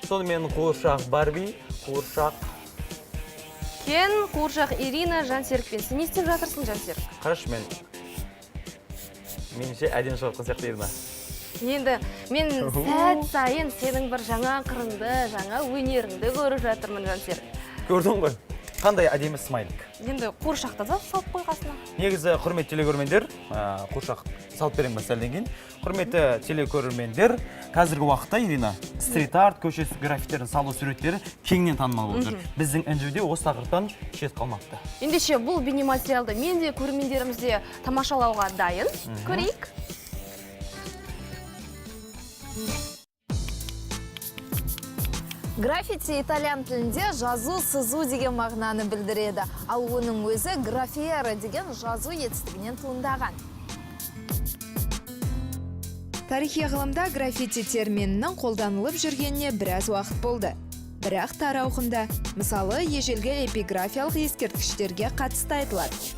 Сонымен қуыршақ Барби, қуыршақ Кен, қуыршақ Ирина, Жансерікпен. Сен не істеп жатырсың, Жансерік? Қарашы, мен меніңше, әдемі шығып жатқан сияқты, Ирина. Енді мен сәт сайын сенің бір жаңа қырыңды, жаңа өнеріңді көріп жатырмын, Жансерік. Көрдің ғой, қандай әдемі смайлик. Енді қуыршақты да салып қой қасына. Негізі, құрметті телекөрермендер, қуыршақ салып беремін ба сәлден кейін. Құрметті телекөрермендер, қазіргі уақытта, Ирина, стрит арт, көше граффиттерін салу суреттері кеңінен танымал болып жүр. Біздің Інжу де осы тақырыптан шет қалмапты. Ендеше, бұл бейнематериалды мен де, көрермендеріміз де тамашалауға дайын. Көрейік. Граффити итальян тілінде жазу, сызу деген мағынаны білдіреді. Ал оның өзі граффиера деген жазу етістігінен туындаған. Тарихи ғылымда граффити терминінің қолданылып жүргеніне біраз уақыт болды. Бірақ тар ауқымда, мысалы, ежелгі эпиграфиялық ескерткіштерге қатысты айтылады.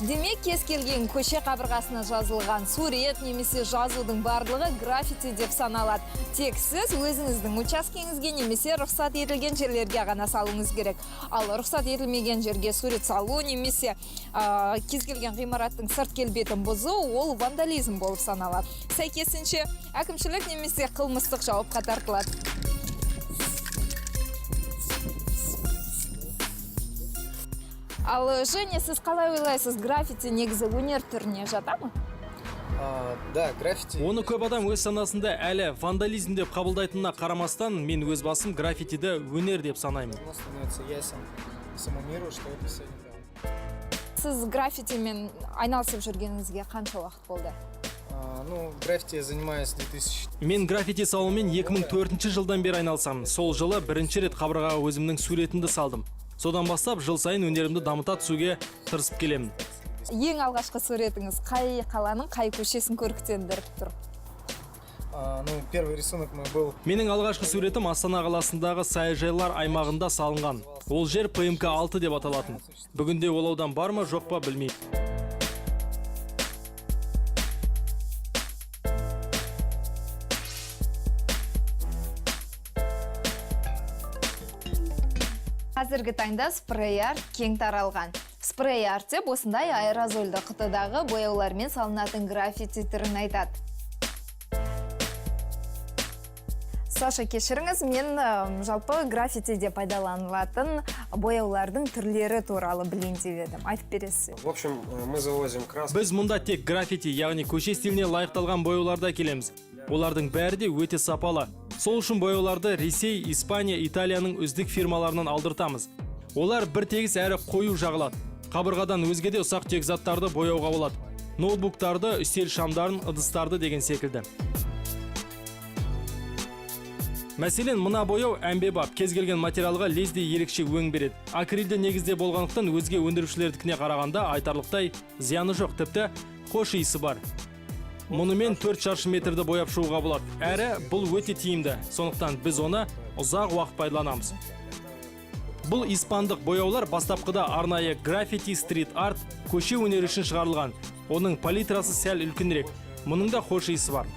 Демек, кез келген көше қабырғасына жазылған сурет немесе жазудың барлығы граффити деп саналады. Тек сіз өзіңіздің учаскеңізге немесе рұқсат етілген жерлерге ғана салуыңыз керек. Ал рұқсат етілмеген жерге сурет салу немесе кез келген ғимараттың сырт келбетін бұзу ол вандализм болып саналады. Сәйкесінше, әкімшілік немесе қылмыстық жауапқа тартылады. Ал, Женя, сіз қалай ойлайсыз, граффити негізі өнер түріне жата ма? Да, граффити. Оны көп адам өз санасында әлі вандализм деп қабылдайтынына қарамастан, мен өз басым граффитиді өнер деп санаймын. Давно становится ясен всему миру, что это все неправда. Сіз граффитимен айналысып жүргеніңізге қанша уақыт болды? Ну, граффити я занимаюсь с 2000. Мен граффити салумен 2004 жылдан бері айналысамын. Сол жылы бірінші рет қабырғаға өзімнің суретімді салдым. Содан бастап жыл сайын өнерімді дамыта түсуге тырысып келемін. Ең алғашқы суретіңіз қай қаланың қай көшесін көріктендіріп тұр? Ну, первый рисунок мой был Менің алғашқы суретім Астана қаласындағы саяжайлар аймағында салынған. Ол жер ПМК 6 деп аталатын. Бүгінде ол аудан бар ма, жоқ па, білмеймін. Қазіргі таңда спрей арт кең таралған. Спрей арт деп осындай аэрозольді құтыдағы бояулармен салынатын граффити түрін айтады. Саша, кешіріңіз, мен жалпы граффитиде пайдаланылатын бояулардың түрлері туралы білейін деп едім. Айтып бересіз бе? В общем, мы завозим краски. Біз мұнда тек граффити, яғни көше стиліне лайықталған бояуларды әкелеміз. Олардың бәрі де өте сапалы. Сол үшін бояуларды Ресей, Испания, Италияның үздік фирмаларынан алдыртамыз. Олар бір тегіс әрі қою жағылады. Қабырғадан өзге де ұсақ түйек заттарды бояуға болады: ноутбуктарды, үстел шамдарын, ыдыстарды деген секілді. Мәселен, мына бояу әмбебап, кез келген материалға лезде ерекше өң береді. Акрилді негізде болғандықтан, өзге өндірушілердікіне қарағанда айтарлықтай зияны жоқ, тіпті хош иісі бар. Мұнымен 4 шаршы метрді бояп шығуға болады, әрі бұл өте тиімді, сондықтан біз оны ұзақ уақыт пайдаланамыз. Бұл испандық бояулар бастапқыда арнайы граффити, стрит арт, көше өнері үшін шығарылған. Оның палитрасы сәл үлкенірек. Мұның да хош иісі бар.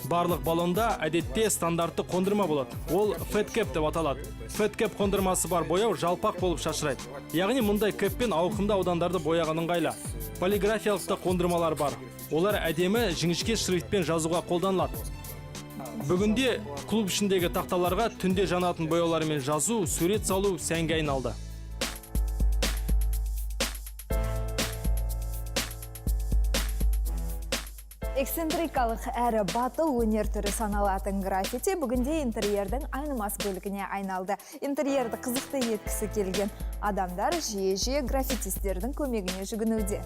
Барлық баллонда әдетте стандартты қондырма болады. Ол fat cap деп аталады. Fat cap қондырмасы бар бояу жалпақ болып шашырайды, яғни мұндай кэппен ауқымды аудандарды бояған ыңғайлы. Полиграфиялық та қондырмалар бар. Олар әдемі жіңішке шрифтпен жазуға қолданылады. Бүгінде клуб ішіндегі тақталарға түнде жанатын бояулармен жазу, сурет салу сәнге айналды. Эксцентрикалық әрі батыл өнер түрі саналатын граффити бүгінде интерьердің айнымас бөлігіне айналды. Интерьерді қызықты еткісі келген адамдар жиі-жиі граффитистердің көмегіне жүгінуде.